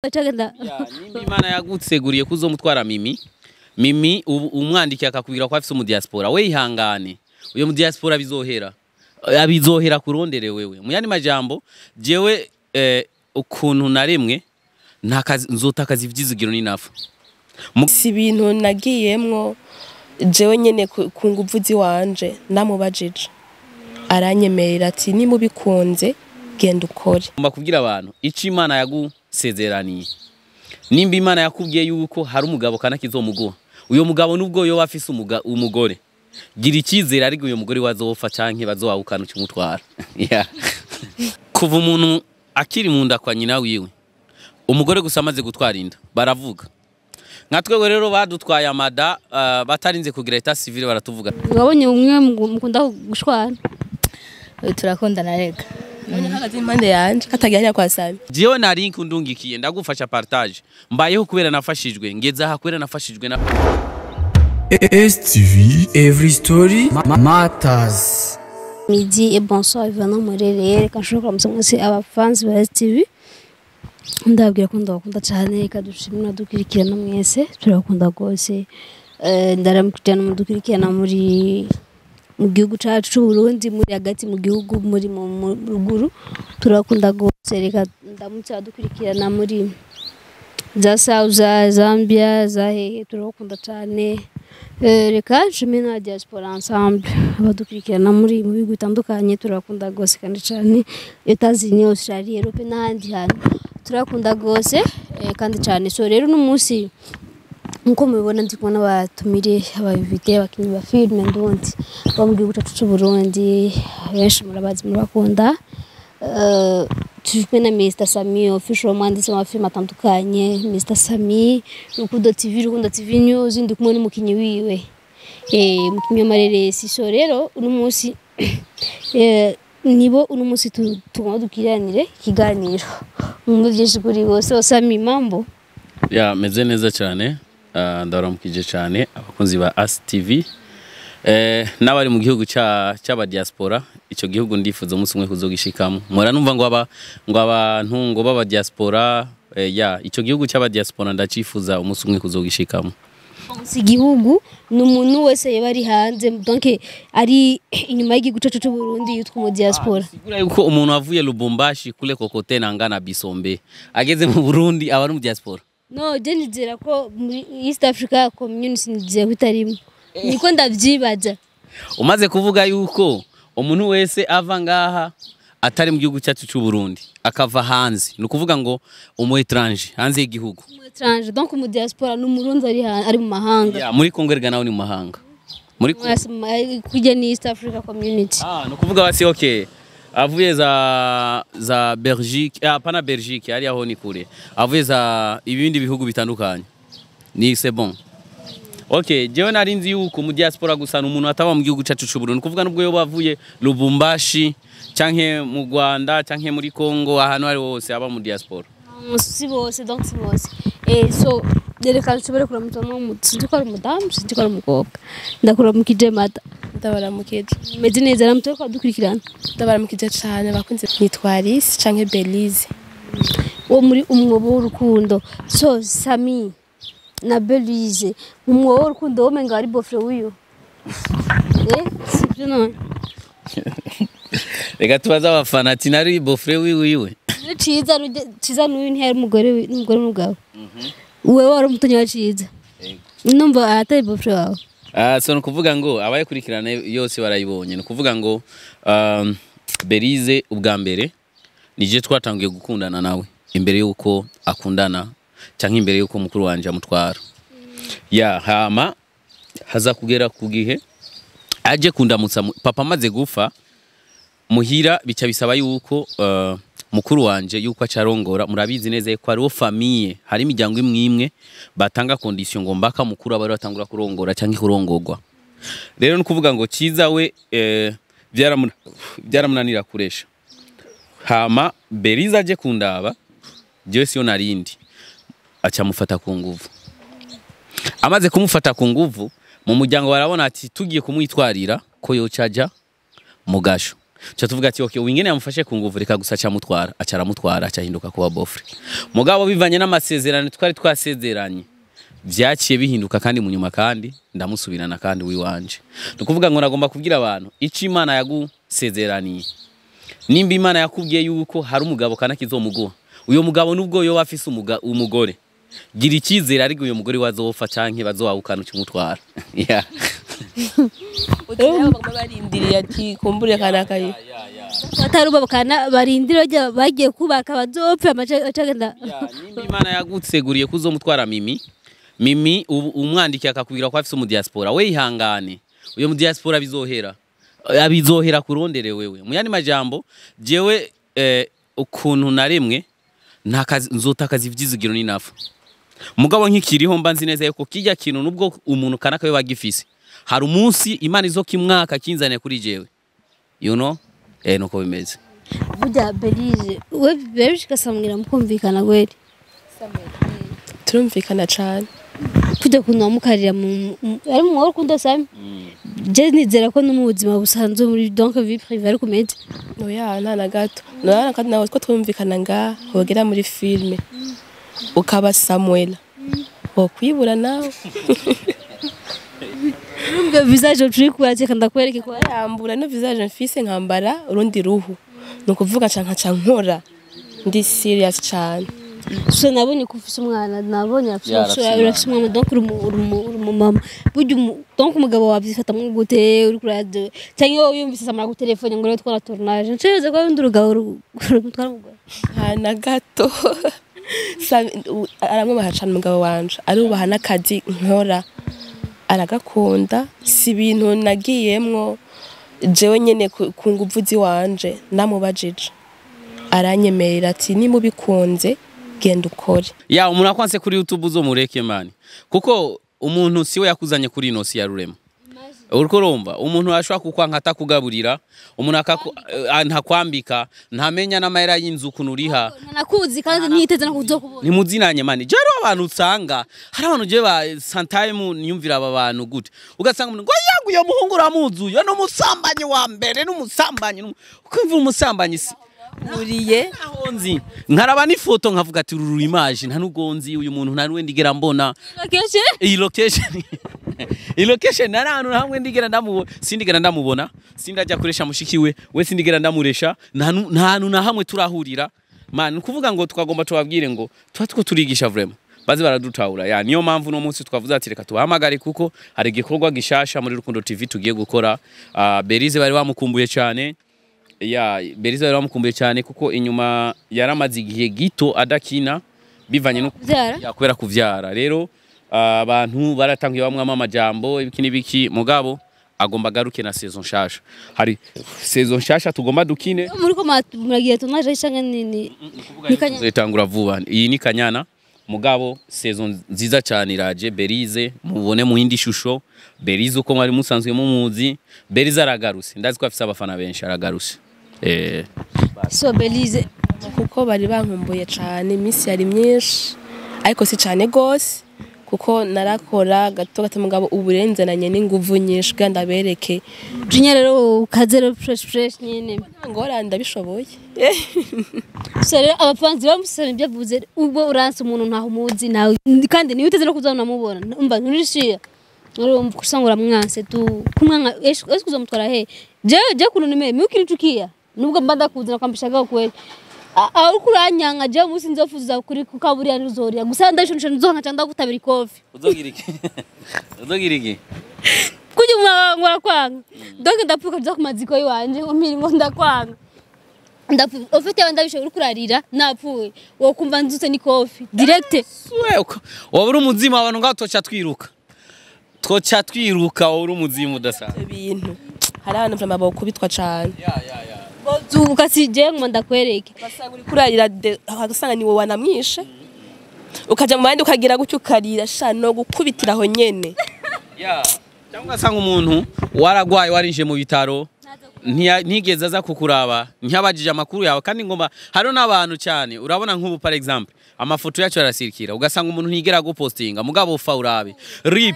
Acagenda. Nimba Imana yagutseguriye kuzomutwara Mimi, Mimi ubu umwandikiye akakubwira ko afise umudiaspora, we ihangane, uyo mudiaspora bizohera, abizohera kurondere wewe. Mu yandi majambo, jewe ukuntu naremwe ntakazi nzotakaza ivyizigiro ninafa. Si ibintu nagiyemwo jewe nyene ku nguvu ziwanje. Namubajije aranyemerera ati: "Nimubikunze genda ukore." Ngomba kubwira abantu ico Imana yagusezeraniye. Nimba Imana yakubwiye yuko hari umugabo kana kizomuguha, uyo mugabo nubwo yoba afise umugore, gira icyizere, ariko uyo mugore wazopfa canke bazowahukana ukimutwara. Yeah. Kuva umuntu akiri mu nda kwa nyina wiwe, umugore gusa amaze gutwara inda baravuga. Nka twebwe rero badutwaye amada, batarinze kugira état civil, baratuvuga. Wabonye umwe mukunda gushwana? Turakundana rega. Hagaze impande yanje katagira kwa Sami. Jewe nari nkundungikiye ndagufasha partage, mbayeho kubera nafashijwe, ngeze aha kubera nafashijwe na STV Every Story Matters. Midi et bonsoir ivana murereye. Reka nshobora kuramutsa mwese abafansi ba STV, ndababwira ko ndabakunda cyane. Reka dushimira dukurikirana mwese, turakunda rwose. Ndaramukirana mudukurikirana muri mu gihugu cyacu c'u Burundi, muri hagati mu gihugu, muri mu ruguru, turakunda rwose. Reka ndamutse abadukurikirana muri za South, za Zambia, za hehe, turakunda cyane. Reka nshimire na diaspora ensemble, abadukurikirana muri mu bihugu bitandukanye, turakunda rwose kandi cyane. Etats-Unis, Australia, Europe n'ahandi hantu, turakunda rwose kandi cyane. So rero uno munsi nkuko mubibona ndi kumwe n'abatumire, ababivite, abakinnyi ba filime ndundi bo mu gihugu cyacu c'u Burundi. Benshi murabazi, murabakunda. Turi kumwe na Mr Sami Official, umwanditsi w'amafilime atandukanye, Mr Sami, Rukundo TV, Rukundo TV News. Ndi kumwe n'umukinyi wiwe, umukinyi w'amareresi. So rero uno munsi nibo uno munsi tugomba dukiranire ikiganiro, mwumve byinshi kuri bose. Sami, mambo? Ya, meze neza cyane. Ndaramukije cyane abakunzi ba As TV n'abari mu gihugu cy'aba diaspora. Ico gihugu ndifuza umunsi umwe kuzogishikamo. Mpora numva ngo aba ngo abantu ngo baba diaspora, ya, ico gihugu cy'aba diaspora ndacifuza umunsi umwe kuzogishikamo. Si igihugu, ni umuntu wese yaba ari hanze, donc ari inyuma y'igihugu cyacu cy'u Burundi, yitwa umu diaspora. Sigura yuko umuntu avuye Lubumbashi kule kokote nangana Bisombe ageze mu Burundi aba ari mu diaspora? No, je nizera ko muri East Africa Community nizera ko itarimo, niko ndavyibaza. Umaze kuvuga yuko umuntu wese ava ngaha atari mu gihugu cyacu cy'u Burundi akava hanze, ni ukuvuga ngo umu étranger hanze y'igihugu. Umu étranger, donc umu diaspora ni umurundi ari ari mu mahanga. Ya, muri Congo erega nawe ni mu mahanga, muri Mwese kujya ni East Africa Community. Ah, ni ukuvuga basi, okay, avuye za Belgique, hapana Belgique, ari aho ni kure, avuye za ibindi bihugu bitandukanye ni c'est bon. Okay, jewe nari nzi yuko mu diaspora gusa ni umuntu ataba mu gihugu cyacu cy'u Burundi. Ni ukuvuga nubwo yoba avuye Lubumbashi canke mu Rwanda canke muri Congo, ahantu ari hose aba mu diaspora. Si bose, donc si bose. So reka nshobore kuramutsa no sinzi ko ari umudamu, sinzi ko ari umukobwa. Ndakuramukije, mata. Ndabaramukije. Meze neza, ramutse ko dukurikirana. Ndabaramukije cyane bakunze. Nitwa Alice canke Belize. Wo muri Umwobo w'Urukundo. So Sami na Belize mu Mwobo w'Urukundo, womenga ari beau-frère w'uyu, sibyo none? Reka tubaze abafana ati nari beau-frère wiwiwe. Ciza Ciza n'uyu ntiyari umugore n'umugore n'umugabo. Wewe wari umutunyi wa Ciza, numva atari beau-frère wawe. Ah, so ni ukuvuga ngo abayikurikirana yose barayibonye. Ni ukuvuga ngo Berize ubwa mbere nije twatangiye gukundana nawe imbere yuko akundana cyangwa imbere yuko mukuru wanje amutwara. Ya, hama haza kugera ku gihe aje kundamutsa papa amaze gufa muhira, bica bisaba yuko mukuru wanje yuko acarongora. Murabizi neza yuko hariho famille, hari imiryango imwe imwe batanga condition ngo mbaka mukuru aba ariwe atangura kurongora cyangwa kurongorwa. Rero ni ukuvuga ngo Ciza we byaramunanira kuresha. Hama Beriza aje kundaba, jewe siyo narindi, aca amufata ku nguvu. Amaze kumufata ku nguvu, mu muryango barabona ati tugiye kumwitwarira ko yocaja mu gasho. Cha tuvuga ati okay, wingene yamufashe ku nguvu, reka gusa acamutwara, acaramutwara, acahinduka kuba beau-frère. Mugabo bivanye n'amasezerano twari twasezeranye, vyaciye bihinduka, kandi mu nyuma kandi ndamusubirana kandi wiwanje. Ni ukuvuga ngo nagomba kubwira abantu ico Imana yagusezeraniye. Nimba Imana yakubwiye yuko hari umugabo kana kizomuguha, uyo mugabo nubwo yoba afise umugore, gira icyizere, ariko uyo mugore wazopfa canke bazowahukana ukimutwara, yeah. Utirabo baguma barindiriye ati kumbure kanakaye. Bataruba bakana barindira bajya bagiye kubaka bazopfa acagenda. Nimba Imana yagutseguriye kuzomutwara Mimi, Mimi ubu umwandikiye akakubwira ko afise umu diaspora, we ihangane, uyo mu diaspora bizohera, abizohera kurondere wewe. Mu yandi majambo, jewe ukuntu naremwe ntakazi nzotakaza ivyizigiro n'inafu. Mugabo nkikiriho mba nzi neza yuko kijya kintu, nubwo umuntu kanaka we bagifise, hari umunsi Imana izokimwaka kinzane kuri jewe, nuko bimeze. Burya Belize, we bishika samwira mukumvikana gweri? Turumvikana cane. Kujya kuntu wamukarira ari mu rukundo Sami, je nizera ko no mu buzima busanzwe, muri donc vie privée, ariko umeze. Oya, nta na gato. Nta na gato, nawe two twumvikana ngaha, wogera muri filme ukaba Samuel wokwibura nawe. Urumva visage turi kurateka, ndakwereke ko yambura no visage mfise nkambara urundi ruhu, ni ukuvuga nca nkaca nkora ndi serious cane. So nabonye ko ufise umwana, nabonye afise Yeah, arafise umwana. Urafise umwana, donc uri umumama. Burya donc umugabo wavyifatamwo gute uri kuri cyangwa wowe yumvise samara ku telefone ngo rero twara tournage, nshobora ko undi rugabo rumutwara umugore? Nta na gato. Aramwubaha cane umugabo wanje, arubaha n'akazi nkora aragakunda. Si ibintu nagiyemwo jewe nyene ku nguvu ziwanje, namubajije aranyemerera ati niba ubikunze genda ukore. Ya, umuntu akwanse kuri YouTube uzomureke man, kuko umuntu siwe yakuzanye kuri ino si ya rurema. Uriko urumva umuntu ashobora kukwanka atakugaburira, umuntu ntakwambika, ntamenya n'amahera y'inzu ukuntu uriha. Nakuzi kandi ntiteze no kuzokubona. Ntimuzinanye man. Je rero abantu usanga hari abantu je ba sometime niyumvira aba bantu gute, ugasanga umuntu ngo yangu uyo muhungu uramuzi, uyo n'umusambanyi wa mbere, n'umusambanyi ukumva umusambanyi si uriye. Aho nzi nkaraba n'ifoto nkavuga ati uru image nta nubwo nzi uyu muntu, nta nuwe ndigera mbona. Kenshi Iyi location nari ahantu hamwe ndigera ndamubona, sindigera ndamubona, sindajya kuresha mushiki we, we sindigera ndamuresha, nta hantu na hamwe turahurira man. Ni ukuvuga ngo twagomba tubabwire ngo tuba two turigisha vraiment baze baradutahura. Ya, niyo mpamvu no munsi twavuze ati reka tubahamagare, kuko hari igikorwa gishasha muri Rukundo TV tugiye gukora. Berize bari bamukumbuye cyane. Ya, Berize bari bamukumbuye cyane kuko inyuma yaramaze igihe gito adakina bivanye no kuvyara. Ya, kubera kuvyara. Rero abantu baratangiye bamwama amajambo ibiki n'ibiki, mugabo agomba agaruke na saison nshasha. Hari saison nshasha tugomba dukine. Muri ko muragira tournage cyangwa ni Kanyana? Tuzitangura vuba. Iyi ni Kanyana, mugabo saison nziza cyane iraje. Berize mubone mu yindi shusho, Berize uko mwari musanzwe mumuzi. Berize aragarutse, ndazi ko afise abafana benshi, aragarutse. So Belize, Kuko bari bankumbuye cane, iminsi yari myinshi ariko si cane gose, kuko narakora gato gato, mugabo ubu renzananye n'inguvu nyinshi kugira ndabereke. Junior rero ukaze rero fresh fresh nyene. Ngora ndabishoboye. So rero abafanzi bamusaba ibyo avuze, ubwo uranse umuntu ntaho umuzi nawe kandi niwe uteze no kuzabona mubona, umva nturishiya urumva usanga uramwanse tu kumwanka ese kuzamutwara he? Je kuntu nimeye mukiricukiya nubwo mba ndakuzi nakwambishaga kweli. Aho uriko uranyanga jewe umunsi nzofuza kuri kukaburiya ntuzoriya gusa ndabishonje nzonka cyangwa ndagutabira ikofi. Uzogira iki? Uzogira iki? Kujya umwana ngo donc ndapfuka nza ku maziko yiwanje ngo ndakwanga, ndapfuye ufite abandi uri kurarira napfuye wokumva nzutse ni kofi direct. Wowe uri umuzimu, abantu ngaho twoca twiruka, twoca twiruka. Wowe uri umuzimu udasanzwe. Ibintu hari abantu vraiment bokubitwa cane. Bozuka si je ngo ndakwereke. Ugasanga uri kurarira ugasanga ni wowe wanamwishe, ukaja mu bandi ukagira gutyo ukarira sha no gukubitira aho nyene. Cyangwa ugasanga umuntu waragwaye, warinjiye mu bitaro. Ntigeze aza kukuraba, ntiyabajije amakuru yawe. Kandi ngomba hariho n'abantu cyane, urabona nk'ubu par exemple amafoto yacu arasirikira, ugasanga umuntu ntigera gupostinga, mugabo ufa urabe rip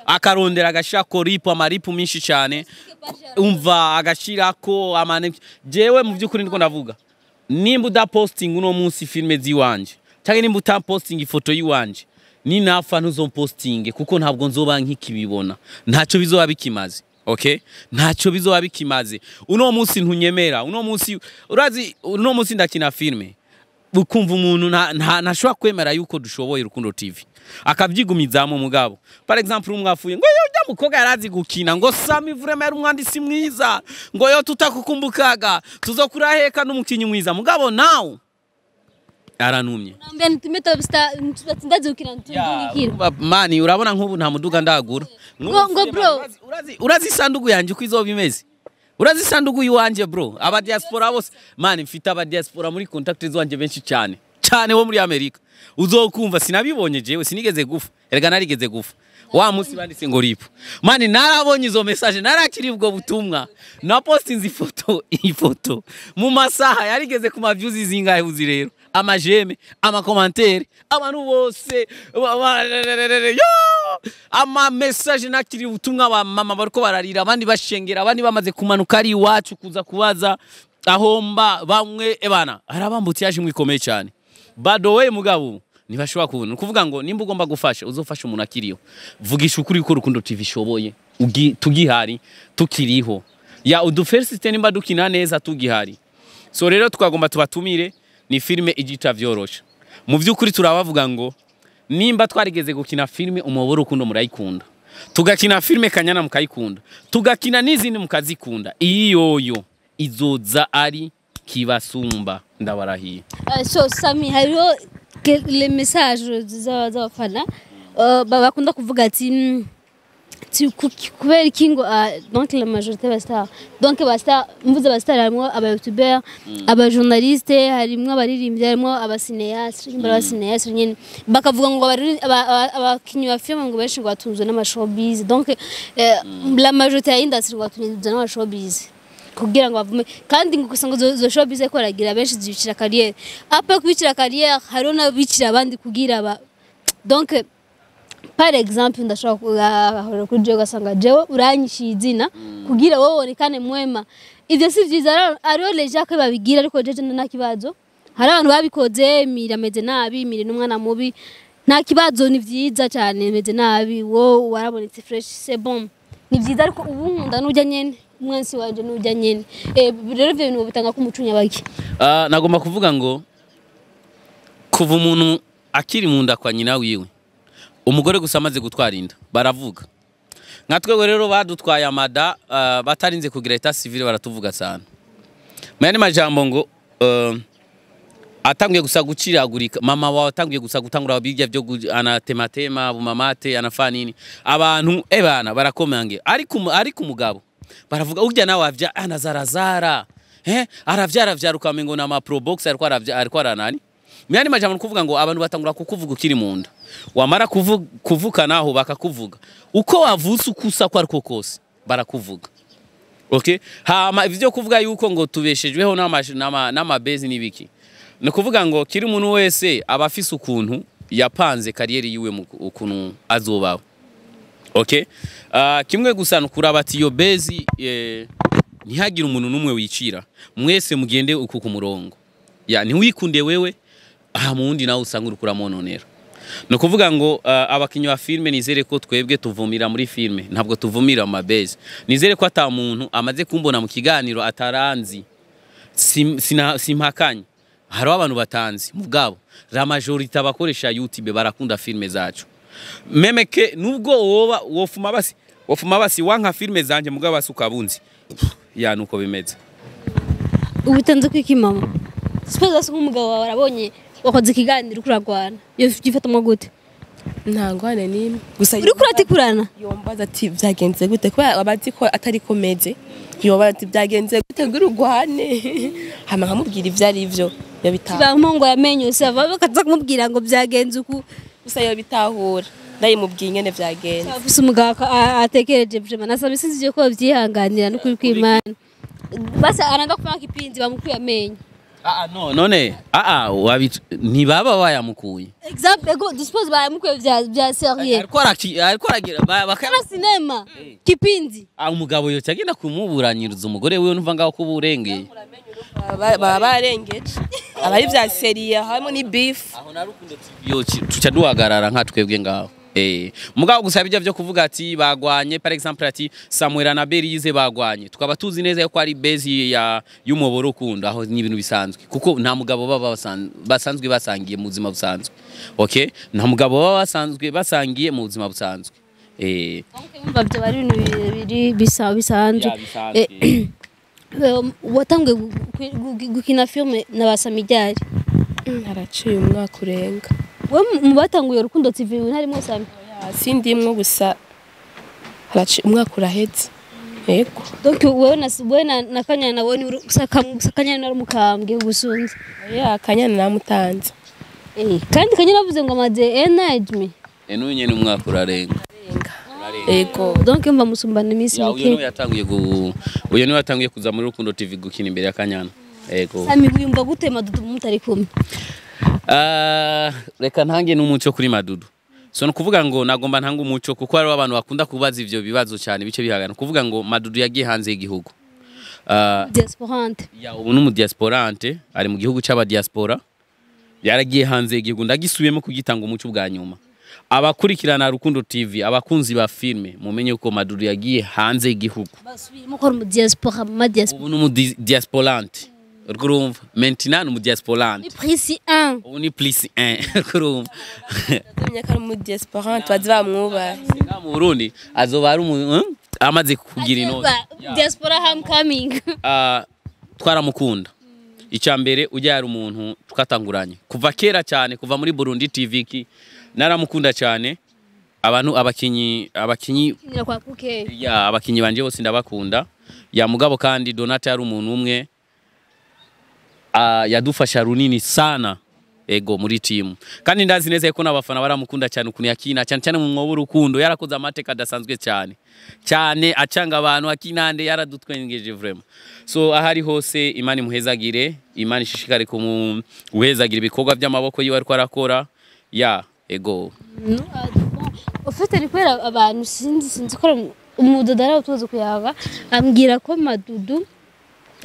akarondera agashako rip, amaripu menshi cyane, umva agashirako amane. Jewe mu by'ukuri ndiko ndavuga, nimba udapostinga uno munsi filme ziwanje cyangwa nimba utapostinga ifoto yiwanje, ninapfa ntuzompostinge, kuko ntabwo nzoba nkikibibona, ntacyo bizoba bikimaze. Okay, ntacyo bizoba bikimaze. Uno munsi ntunyemera, uno munsi urazi, uno munsi ndakina filme, ukumva umuntu ntashobora kwemera yuko dushoboye Rukundo TV, akabyigumizamo. Mugabo par exemple umwafuye ngo yo ujya mukobwa yarazi gukina, ngo Sami vraiment yari umwanditsi mwiza, ngo yo tutakukumbukaga tuzokuraheka n'umukinyi mwiza, mugabo nawe aranumye. Nambia nitumie top star ndazi ukina ntungikira. Mani urabona nk'ubu nta muduga ndagura. Ngo bro. Urazi isanduku yanjye uko izoba imeze? Urazi isanduku yiwanje bro? Aba diaspora bose mani, mfite aba diaspora muri contact zanje benshi cyane cyane bo muri Amerika. Uzokumva sinabibonye jewe, sinigeze gufa. Erega narigeze gufa wa munsi banditse ngo rip. Mani narabonye izo message, narakiri ubwo butumwa, na postinze ifoto, ifoto mu masaha yarigeze ku ma views zingahe uzi rero, ama j'aime, ama commentaire, abantu bose yo ama message, nakiri ubutumwa ba mama bariko bararira, abandi bashengera, abandi bamaze kumanuka ari iwacu kuza kubaza aho mba, bamwe ebana harabambutse yaje mwikomeye cyane. By the way, mugabo ntibashobora kubona. Ni ukuvuga ngo nimba ugomba gufasha, uzofasha umuntu akiriho. Vugisha ukuri ko Rukundo TV ishoboye tugihari, tukiriho, ya udufelicite nimba dukina neza tugihari. So rero twagomba tubatumire, ni filime igita vyorosha. Mu by'ukuri turabavuga ngo nimba twarigeze gukina filime Umuboro Rukundo murayikunda, tugakina filime Kanyana mukayikunda, tugakina n'izindi mukazikunda, iyi yoyo izoza ari kibasumba, ndabarahiye. So Sami, hariho les messages z'abafana bakunda kuvuga ati kubera iki ngo donc la majorité ba star, donc ba star, mvuze ba star harimo aba youtubeur, aba journaliste, harimo abaririmbyi, harimo aba cinéaste, aba cinéaste nyine, bakavuga ngo abakinyi ba film ngo benshi ngo batunzwe n'ama showbiz, donc la majorité ya industry ngo batunzwe n'ama showbiz kugira ngo bavume, kandi ngo usanga zo showbiz ko baragira benshi zibicira carrière, après kubicira carrière hariho n'abicira abandi kugira ba, donc par exemple ndashobora kuhahora kuri jewe ugasanga jewe uranyishiye izina kugira wowe ubonekane mwema. Ivyo si vyiza. Hariho les gens ko babigira, ariko jeje nta kibazo. Hari abantu babikoze, mira ameze nabi, mire n'umwana mubi, nta kibazo, ni vyiza cyane, meze nabi, wowe warabonetse fresh, c'est bon, ni vyiza, ariko ubu nkunda nujya nyene, umwansi wanje nujya nyene. Rero ivyo bintu bitanga ko umuco nyabaki. Nagomba kuvuga ngo kuva umuntu akiri mu nda kwa nyina wiwe, umugore gusa amaze gutwara inda baravuga. Nka twebwe rero badutwaye amada batarinze kugira état civil, baratuvuga sana. Mu yandi majambo ngo atanguye gusa guciragurika, mama wawe atanguye gusa gutangura bijya byo anatematema bumamate anafanya nini, abantu ebana barakomange, ariko umugabo baravuga urya nawe avya anazarazara, aravyara vyara ukamengo na ma pro box, ariko aravya, ariko aranani. Mu yandi majambo ni kuvuga ngo abantu batangura kukuvuga ukiri mu nda, wamara kuvuka naho bakakuvuga, uko wavutse uko usa ko ariko kose barakuvuga. Okay, hama ivyo kuvuga yuko ngo tubeshejweho n'amabezi n'ibiki, ni ukuvuga ngo kiri umuntu wese aba afise ukuntu yapanze carrière yiwe mu ukuntu azobaho. Okay, kimwe gusa nukuraba ati iyo bezi ntihagire umuntu n'umwe wicira, mwese mugende uku ku murongo, ya ntiwikunde wewe, aha mu wundi nawe usanga uriko uramononera. Ni ukuvuga ngo abakinyi ba filime, nizere ko twebwe tuvumira muri filime, ntabwo tuvumira mu mabezi. Nizere ko ata muntu amaze kumbona mu kiganiro ataranzi. Simpakanye hariho abantu batanzi, mugabo la majorité abakoresha YouTube barakunda filime zacu. Même que nubwo woba wofuma basi wanka filime zanje, mugabo basi ukabunzi, ya nuko bimeze. Ubu kwiki mama, suppose asa nk'umugabo wawe arabonye wakoze ikiganiro uriko uragwana, iyo ugifatamo gute? Nta ngwane n'imwe gusa. Uriko uratikurana. Yombaza ati byagenze gute, kubera abazi ko atari komeze, yobaza ati byagenze gute ngo urugwane, hama nkamubwira ivyo ari vyo yabitahura. Kiba ngo yamenye usava bakaza kumubwira ngo byagenze uku. Gusa yabitahura ndayimubwiye ingene vyagenze. Afise umugabo atekereje vraiment, nasaba sinzi ko byihanganira n'ukuri kw'Imana. Basi anaenda kufanya kipindi bamukuye amenyo. Ah, no, none ntibaba bayamukuye. Exemple, ego dispose bayamukuye vya sérieux. Ariko aragira Kama sinema kipindi. Ah, umugabo yoca agenda kumuburanyiriza umugore wiwe, numva ngaho kuburengeye. Baba barengeje, abari vya sérieux, harimo ni beef. Aho na Rukundo TV yo tuca duhagarara nka twebwe ngaho. Mugabo gusa bijya byo kuvuga ati bagwanye, par exemple ati Samuel na Berize bagwanye, tukaba tuzi neza yuko ari base ya y'umwobo Rukundo, aho ni ibintu bisanzwe kuko nta mugabo baba basanzwe basangiye mu buzima busanzwe. Okay, nta mugabo baba basanzwe basangiye mu buzima busanzwe. Donc umva byo bari ibintu biri bisanzwe. Ya, bisanzwe. Watanguye gukina filme na basamijyari? Haraciye umwaka urenga. We mu batanguye Rukundo TV ntarimo Sami? Sindimwo, gusa haraciye umwaka uraheze, yego. Donc wewe na Kanyana, wewe ni gusa Kanyana ari umukambwe gusunza. Ya, Kanyana namutanze. Kandi Kanyana avuze ngo amaze enajmi. N'uyu nyene umwaka urarenga. Yego. Donc mva musumbana iminsi Ya, uyu mike. niwe yatanguye gu uyu niwe yatanguye kuza muri Rukundo TV gukina imbere ya Kanyana. Yego. Sami, wiyumva gute Madudu mutari kumwe? Ah, reka ntange n'umuco kuri Madudu. So no kuvuga ngo nagomba ntanga umuco kuko hariho abantu bakunda kubaza ivyo bibazo cyane bice bihagana. Kuvuga ngo Madudu yagiye hanze y'igihugu. Diasporante. Ya, ubu ni umudiasporante, ari mu gihugu c'abadiaspora. Yaragiye hanze y'igihugu, ndagisubiyemo kugitanga umuco bwa nyuma. Abakurikirana Rukundo TV, abakunzi ba filme, mumenye ko Madudu yagiye hanze y'igihugu. Basubiyemo ko ari mu diaspora, ma diaspora. Ubu ni umudiasporante. Uriko urumva? Maintenant ni umudiasporante. Ni plus 1. Ubu ni plus 1. Uriko urumva? Ndamenya ko ari mu diaspora, tubazi bamwubaha. Ngaha mu Burundi azoba ari amaze kugira inoti. Diaspora homecoming. Ah, twaramukunda. Icya mbere, ujya yari umuntu twatanguranye kuva kera cyane, kuva muri Burundi TV ki naramukunda cyane. Abantu abakinyi Kinira kwa kuke. Ya, abakinyi banje bose ndabakunda. Ya, mugabo kandi Donata yari umuntu umwe yadufasha runini sana, ego, muri timu, kandi ndazi neza ko n'abafana baramukunda cyane ukuntu yakina, cyane cyane mu mwobo Urukundo. Yarakoze amateka adasanzwe cyane cyane, acanga abantu akinande, yaradutwengeje vraiment. So ahari hose Imana imuhezagire, Imana ishishikare kumuhezagira ibikorwa by'amaboko yiwe ariko arakora. Ya, ego. No, bon, au fait ari kubera abantu sinzi ko umudodo ari tuzi kuyaga, ambwira ko Madudu,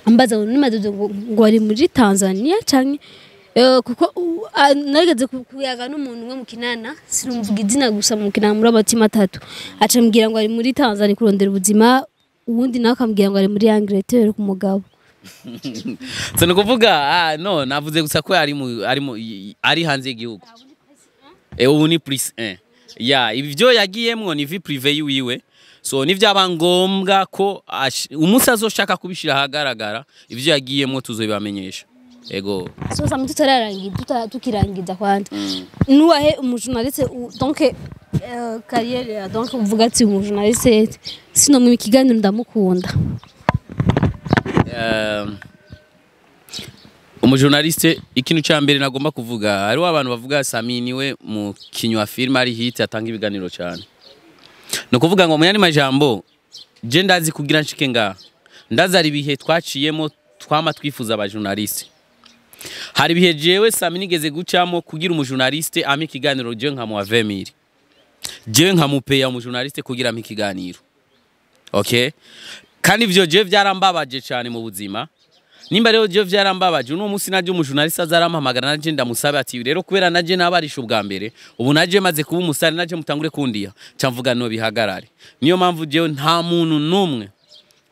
ambaza ngo ni Madudu ngo ari muri Tanzania canke kuko narigeze kuyaga n'umuntu umwe mu kinana, sinumvuga izina, gusa mu kinana muri abatima atatu, aca ambwira ngo ari muri Tanzania kurondera ubuzima, uwundi nawe akambwira ngo ari muri Angleterre ku mugabo. So ni ukuvuga, no, navuze gusa ko ari hanze y'igihugu. Ubu ni plus 1. Ya, ibyo yagiyemwo ni vie privée yiwiwe. So nivyaba ngombwa ko umunsi azoshaka kubishira ahagaragara ivyo yagiyemwo, tuzobibamenyesha. Ego. So Sami, tutararangiza, tukirangiza kwanza, nuwahe umujournaliste donc carrière ya, donc uvuga ati umujournaliste sino mu kiganiro ndamukunda? Umujournaliste, ikintu ca mbere nagomba kuvuga, hariho abantu bavuga Sami niwe mu kinywa filme ari hit atanga ibiganiro cyane. Ni ukuvuga ngo mu yandi majambo, je ndazi kugira nshike ngaha, ndazi hari ibihe twaciyemo twama twifuza abajournaliste. Hari ibihe jewe Sami nigeze gucamo kugira umujournaliste ampa ikiganiro, jewe nkamuha 20000, jewe nkamupeya umujournaliste kugira ampe ikiganiro. Okay, kandi ivyo jewe vyarambabaje cyane mu buzima. Nimba rero jewe vyarambabaje, uno munsi naje umujournaliste azarampamagara, naje ndamusabe ati rero kubera naje nabarisha ubwa mbere, ubu naje maze kuba umusare, naje mutangure kundiha, camvuga no bihagarare. Niyo mpamvu jewe nta muntu numwe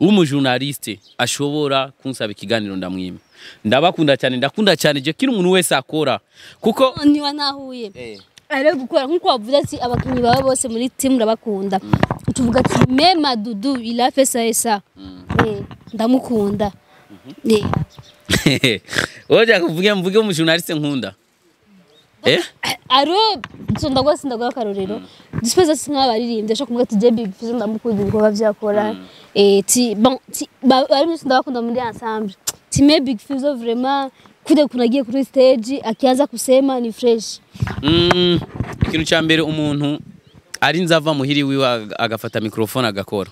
w'umujournaliste ashobora kunsaba ikiganiro ndamwima. Ndabakunda cyane, ndakunda cyane je kiri umuntu wese akora kuko Niba nahuye ari gukora nkuko wavuze ati abakinyi bawe bose muri team urabakunda, tuvuga ati même Madudu, il a fait ça et ça, ndamukunda. Oja kuvuge mvuge umujournaliste nkunda. Aro so ndagwa sindagwa akarorero dispose ati nk'abaririmbyi ashobora kuvuga ati je Big Fizzo ndamukunda ibikorwa vyakora, ti bon ti bari mwese ndabakunda muri ensemble, ti mais Big Fizzo vraiment kude kunagiye kuri stage akianza kusema ni fresh. Ikintu cya mbere, umuntu arinze ava muhiri wiwe agafata microphone agakora.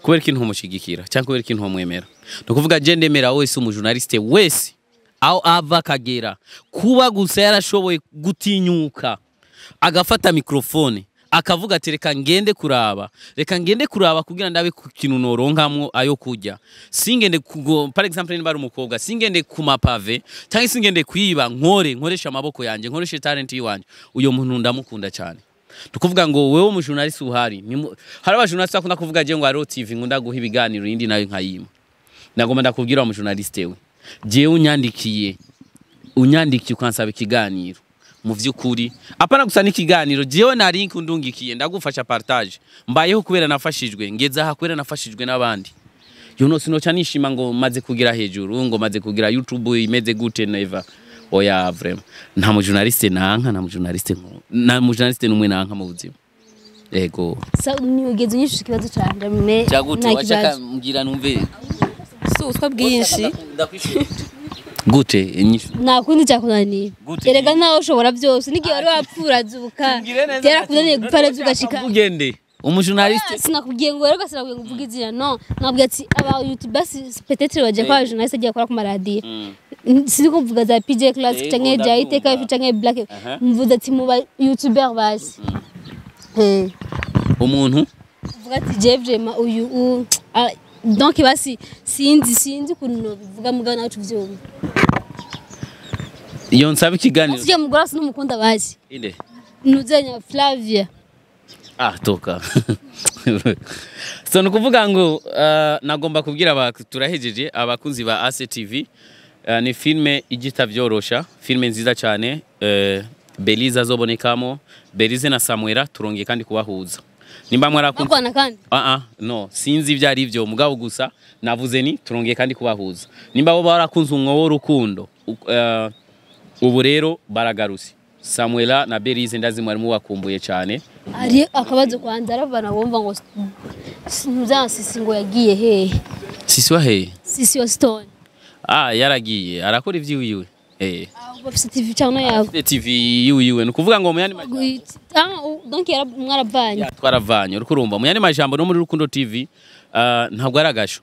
Kubera ikintu ntumushyigikira cyangwa kubera ikintu ntumwemera. Ni ukuvuga je ndemera wese, umujournaliste wese aho ava akagera, kuba gusa yarashoboye gutinyuka agafata microphone akavuga ati reka ngende kuraba, reka ngende kuraba kugira ndabe ku kintu noronkamwo ayo kurya, singende kugo, par exemple niba ari umukobwa, singende ku mapave cyangwa singende kwiba, nkore, nkoresha amaboko yanjye, nkoreshe talent yiwanje. Uyo muntu ndamukunda cyane. Tukuvuga ngo wewe umujournaliste uhari, hari abajournaliste bakunda kuvuga je ngo hariho TV nkunda guha ibiganiro, indi nayo nkayima. Nagomba ndakubwira wa mujournaliste we, jewe unyandikiye ukansaba ikiganiro, mu vy'ukuri apana gusa n'ikiganiro, jewe na link undungikiye ndagufasha partage. Mbayeho kubera nafashijwe, ngeze aha kubera nafashijwe n'abandi. Sinoca nishima ngo maze kugira hejuru, ngo maze kugira YouTube imeze gute, never. Oya, vraiment nta mujournaliste nanka, nta mujournaliste nta mujournaliste numwe nanka mu buzima. Ego. Sa niugeze unyishuza ikibazo canje me. Jagute? Nta Washaka kibazo. mbwira numve. Si ubuswa bwinshi. Gute inyishu? Nta kundi cyakunaniye. Gute? Erega ntawe ushobora byose, n'igihe wari wapfura azuka, byarakunaniye gupfa ugashika. Ugende umujournaliste. Sinakubwiye ngo rero, sinakubwiye ngo uvuge izina, no nabwiye ati aba youtubers peut-être baje kwa journaliste agiye akora ku maradiyo, sindi kuvuga za PJ Class canke Ndabyumva. ja Iteka canke Black. Mvuze ati mu ba youtuber basi. Umuntu Uvuga ati je vraiment uyu donc basi sinzi ukuntu nobivuga mugabo nawe tuvyumva. Iyo nsaba ikiganiro. Sijya mugore asa n'umukunda basi. Inde? Nuzenya Flavia. Ah, toka. So ni ukuvuga ngo nagomba kubwira turahejeje abakunzi ba ACTV, ni filme igita vyorosha, filme nziza cyane, Belize azobonekamo, Belize na Samuela turongeye kandi kubahuza. Nimba mwarakunze bakwana kandi. Ah ah, no, sinzi ibyo ari byo, mugabo gusa navuze ni turongeye kandi kubahuza. Nimba bo barakunze umwobo w'urukundo, ubu rero baragarutse. Samuela na Belize ndazi mwari mubakumbuye cyane. Ari akabazo kwanza arabana bumva ngo ntuzasisi ngo yagiye hehe? Sisi wa hehe? Sisi wa Stone. Ah, yaragiye arakora ivy'iwiwe. Ahubwo afise TV cyangwa yawe? Afite TV yiwiwe. Ni ukuvuga ngo mu yandi majambo Ah, donc mwaravanye. Ya, twaravanye, uriko urumva. Mu yandi majambo no muri Rukundo TV ntabwo ari agasho.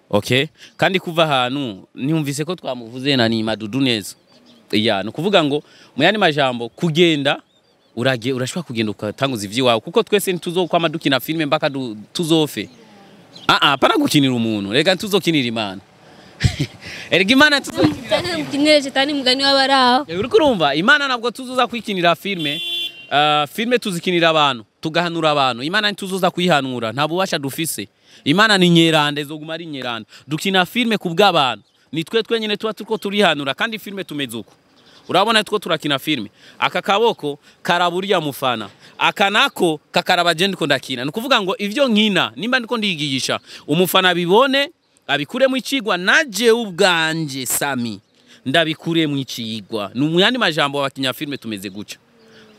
Okay? Kandi kuva ahantu niyumvise ko twamuvuze na ni Madudu neza. Ya, ni ukuvuga ngo mu yandi majambo kugenda urage urashobora kugenda ukatanguza ivy'iwawe kuko twese ntituzokwama dukina filme mpaka tuzofe. Ah ah, pana gukinira umuntu, reka ntuzokinira Imana. Erega Imana tuzokinira. Cyangwa mukinire shetani mugani w'abaraho. Uriko urumva, Imana ntabwo tuzoza kwikinira filme. Filme tuzikinira abantu, tugahanura abantu. Imana ntituzoza kuyihanura, nta bubasha dufise. Imana ni nyerande, zoguma ari nyerande. Dukina filme ku bw'abantu. Ni twe twenyine tuba turiko turihanura kandi filme tumeze uko. Urabona two turakina filme. Aka kaboko karaburiya mufana. Aka nako kakaraba je ndiko ndakina. Ni ukuvuga ngo ivyo nkina nimba ndiko ndiyigisha umufana bibone abikuremo icigwa, naje ubwanje Sami ndabikuremo icigwa. Ni mu yandi majambo abakinya filme tumeze guca.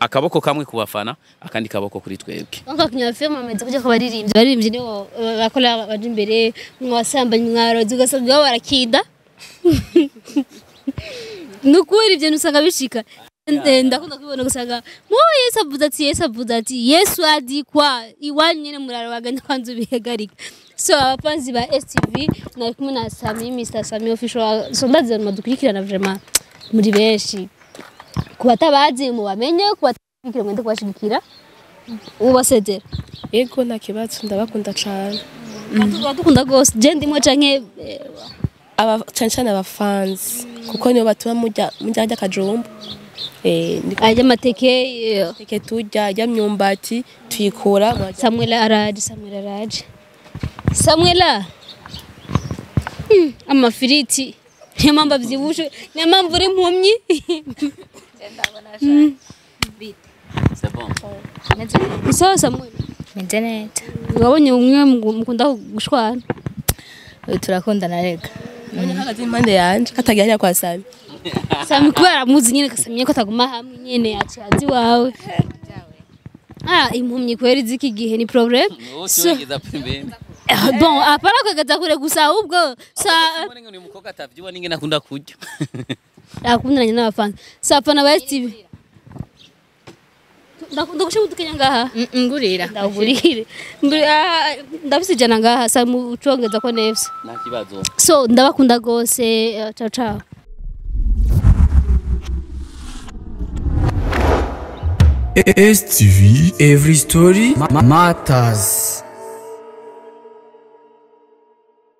Akaboko kamwe ku bafana, akandi kaboko kuri twebwe. Donc abakinnyi filime bamaze kujya ku baririmbyi, abaririmbyi nibo bakora baje imbere, mwasambanye, mwarozi, ugasanga baba barakinda. Ni ukuri ibyo usanga bishika. Ndakunda kubibona, ugasanga mo Yesu avuze ati, Yesu avuze ati, Yesu adikwa iwanyu nyene murarobaga kwanza ubihagarika. So abafanzi ba STV, nari kumwe na Sami, Mr Sami Official. So ndazi mudukurikirana vraiment muri benshi, ku batabazi mubamenye, ku batakurikira mwende kubashigikira, ubasezera. Yego, nta kibazo, ndabakunda cane. Dukunda rwose, je ndimwe canke Aba cane cane abafanzi kuko nibo batuma murya arya akajumbu, ni arya amateke teke turya, arya myumbati tuyikura mu Samuel araje, Samuel araje, Samuela. Amafiriti niyo mpamvu avyibushe, niyo mpamvu uri impumyi. C'est bon. Ni sawa Samuel? Meze neza. Wabonye umwe mukunda gushwana? Uyu turakundana rega. Mbonye hagaze impande yanje katagira hariya kwa Sami. Sami kubera amuzi nyene, kasamye ko ataguma hamwe nyene, aciye azi iwawe. Ah, impumyi kweri z'iki gihe ni problème. Wowe wegeza pembeni. Bon, apana kwegeza kure gusa, ahubwo sa Mbona ngo ni umukobwa atavyibuha n'ingene akunda kurya. Akundanye n'abafana. So abafana ba STV. Ndagushira udukenya ngaha. Ngurira. Ndagurire. Ndafise 100 ngaha sa mu ucongeza ko nefse. Nta kibazo. So ndabakunda gose, ciao ciao. STV Every Story Matters.